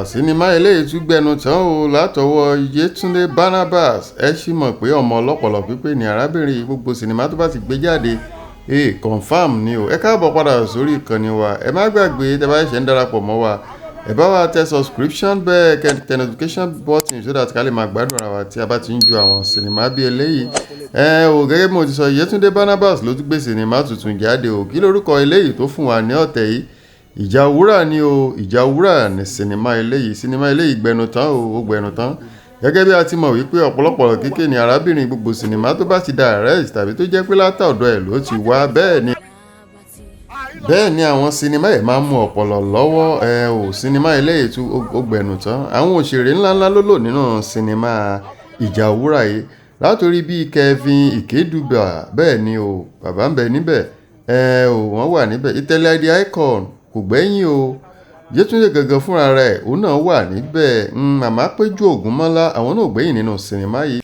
Sinimá eléyìí tún gbẹnu tán o látọwọ́ Yétúndé Barnabas. Ẹ sì mọ̀ pé ọmọ ọlọ́pọlọ pípé ni arábìnrin. Gbogbo sinimá tó bá ti gbé jáde, confam ni o. Ẹ káàbọ̀ padà sórí ìkànnì wa. Ẹ má gbàgbé, tẹ́ bá ṣẹ̀ ń darapọ̀ mọ́ wa, ẹ bá wa tẹ subscription bell, kẹ́ tẹ notification button, so that ká lè máa gbádùn ara wa tí a bá ti ń ju àwọn sinimá bí eléyìí. Ẹ o, gẹ́gẹ́ bí mo ti sọ, Yétúndé Barnabas ló tún gbé sinimá tuntun jáde o. Kí lórúkọ eléyìí tó fún wa ní ọ̀tẹ̀ yìí? Ìjà Wúrà ni o. Ìjà Wúrà ní sinimá eléyìí. Sinimá eléyìí gbẹnu tán o, ó gbẹnu tán. Gẹ́gẹ́ bí a ti mọ̀ wípé ọ̀pọ̀lọpọ̀ kíkẹ́ ni arábìnrin, gbogbo sinimá tó bá ti direct tàbí tó jẹ́ pé látọ̀dọ̀ ẹ̀ ló ti wá, bẹ́ẹ̀ ni àwọn sinimá yìí máa ń mú ọpọlọ lọ́wọ́. Ẹ ò, sinimá eléyìí tún ó gbẹnu tán. Àwọn òṣèré ńláńlá ló lò nínú sinimá Ìjà Wúrà yìí, látòrí bíi Kevin Ikeduba. Bẹ́ẹ̀ ni o, bàbá ń bẹ níbẹ̀. Ẹ ò, wọ́n wà níbẹ̀. Ìtẹ̀lẹ̀ The Icon kò gbẹ́yìn o. Yétúndé gangan fúnra rẹ̀, òun náà wà níbẹ̀. Màmá Péjú Ògúnmọ́lá, àwọn náà ò gbẹ́yìn nínú sinimá yìí.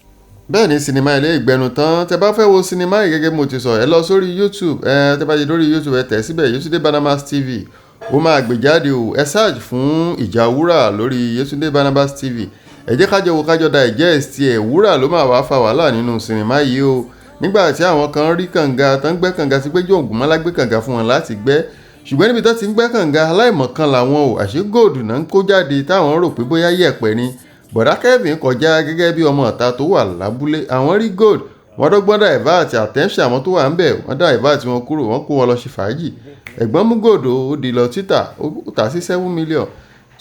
Bẹ́ẹ̀ ni sinimá eléyìí gbẹnu tán. Tẹ́ bá fẹ́ wo sinimá yìí, gẹ́gẹ́ bí mo ti sọ, ẹ lọ sórí YouTube. Ẹ tẹ́ bá ti lórí YouTube, ẹ tẹ̀ síbẹ̀, Yétúndé Barnabas TV, ó máa gbé jáde o. Ẹ search fún Ìjà Wúrà lórí Yétúndé Barnabas TV. Ẹ jẹ́ kájọ wo, kájọ digest ẹ̀. Wúrà ló máa wá fa wàhálà nínú sinimá yìí o. Nígbà tí àwọn kan rí kànga tán, gbẹ́ kànga tí Péjú Ògúnmọ́lá gbé kànga fún wọn láti gbẹ́, ṣùgbọ́n níbi tó ti ń gbẹ́ kànga, aláìmọ̀kan làwọn o, àṣé gold náà ń kó jáde táwọn rò pé bóyá yẹ̀pẹ̀ ni. Bọ̀dá Kevin kọjá gẹ́gẹ́ bí ọmọ ìta tó wà lábúlé, àwọn rí gold, wọ́n dọ́gbọ́n divert attention àwọn tó wà ń bẹ̀, wọ́n divert wọn kúrò, wọ́n kó wọn lọ ṣe fàájì. Ẹ̀gbọ́n mú gold, ó di lọ títà, ó tà sí 7 million.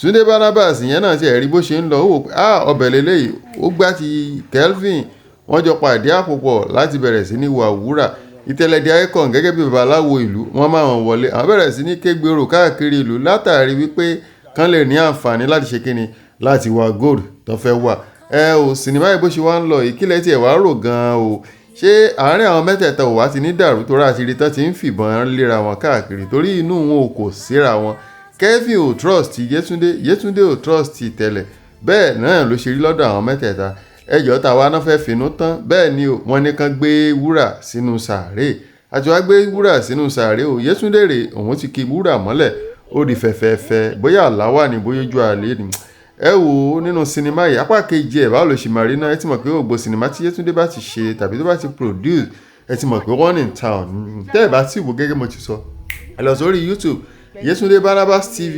Túndé Barnabas ìyẹn náà ti ẹ̀rí bó ṣe ń lọ, ó wò pé, ah, ọbẹ̀ lélẹ́yìí. Ó gbá ti Kelvin, wọ́n jọ pàdé àpòpọ̀ láti bẹ̀rẹ̀ sí ní wà wúrà. Ìtẹ̀lẹ̀ The Icon gẹ́gẹ́ bí babaláwo ìlú, wọ́n máa wọn wọlé, àwọn bẹ̀rẹ̀ sí ní kégbe orò káàkiri ìlú látàrí wípé kán lè ní àǹfààní láti ṣe kíni, láti wá gold tó fẹ́ wà. Ẹ ò, sinimá yìí bó ṣe wá ń lọ, ìkílẹ̀ tí ẹ̀ wá rò gan-an o? Ṣé àárín àwọn mẹ́tẹ̀ẹ̀ta ò wá ti ní dàrú? Torí àti rí tán ti ń fìbọn léra wọn káàkiri, torí inú wọn ò kò síra wọn. Kevin ò trust Yétúndé, Yétúndé ò trust Ìtẹ̀lẹ̀, bẹ́ẹ̀ náà ló ṣe rí lọ́dọ̀ àwọn mẹ́tẹ̀ẹ̀ta. Ẹjọ́ tàwa náà fẹ́ finú tán. Bẹ́ẹ̀ ni o, wọ́n ní kán gbé wúrà sínú sàárè, àti wá gbé wúrà sínú sàárè o. Yétúndé rè, òun ti ki wúrà mọ́lẹ̀, ó di fẹ̀fẹ̀fẹ̀, bóyá àlá wà ní, bóyá ojú àlè ni. Ẹ wò ó nínú sinimá yìí, apá kejì ẹ̀, báwo ló ṣe máa rí náà? Ẹ ti mọ̀ pé ògbó sinimá tí Yétúndé bá ti ṣe tàbí tó bá ti produce, ẹ ti mọ̀ pé one in town. Tẹ́ ẹ bá ti wò, gẹ́gẹ́ mo ti sọ, ẹ lọ sórí YouTube, Yétúndé Barnabas TV,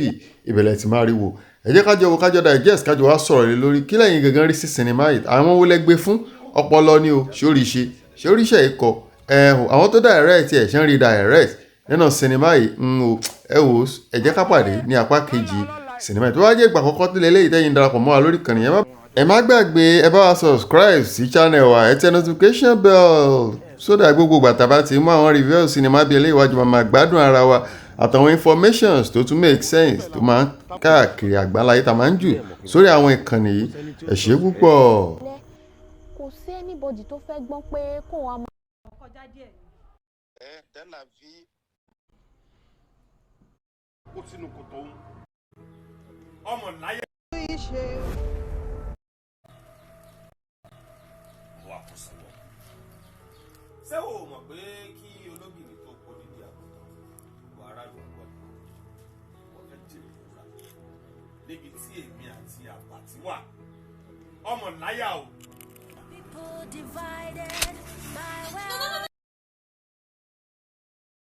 ìbẹ̀lẹ̀ ti máa rí wò. Ẹ jẹ́ kájọ wo, kájọ digest, kájọ wá sọ̀rọ̀ lé lórí. Kí lẹ́yìn gangan rí sí sinimá yìí? Àwọn wo lẹ gbé fún? Ọpọlọ ni o, sórí ṣe sóríṣẹ́ ikọ̀ ẹ o, àwọn tó direct ẹ̀ ṣe ń rí direct nínú sinimá yìí ń o. Ẹ wò, ẹ jẹ́ ká pàdé ní apá kejì sinimá yìí. Tó bá jẹ́ ìgbà àkọ́kọ́ tó lélẹ́yìí tẹ́yìn darapọ̀ mọ́ wa lórí ìkànnì yẹn, ẹ má gbàgbé, ẹ bá wa subscribe sí channel wa, ẹ tẹ notification bell, so that gbogbo ìgbà tá a bá ti mú àwọn review sinimá bíi eléyìí wájú, máa gbádùn ara wa àtàwọn informations tó tún make sense tó máa ń káàkiri àgbáláyé tá a máa ń jù sórí àwọn ìkànnì yìí. Ẹ ṣé púpọ̀. Kò sí anybody tó fẹ́ gbọ́n pé kóun á máa Kọjá díẹ̀. Dans la vie, Kó sínú kòtò òun ọmọ láyé. Ṣe. Wà kó sọ̀rọ̀. Ṣé o mọ̀ pé kí ológìní tó kó dídí àgùntàn wà aráàlú ọgbọ́n wọ́n fẹ́ jèrè wúrà níbi tí èmi àti àbàtì wà, ọmọ láyà o. People divided by wealth.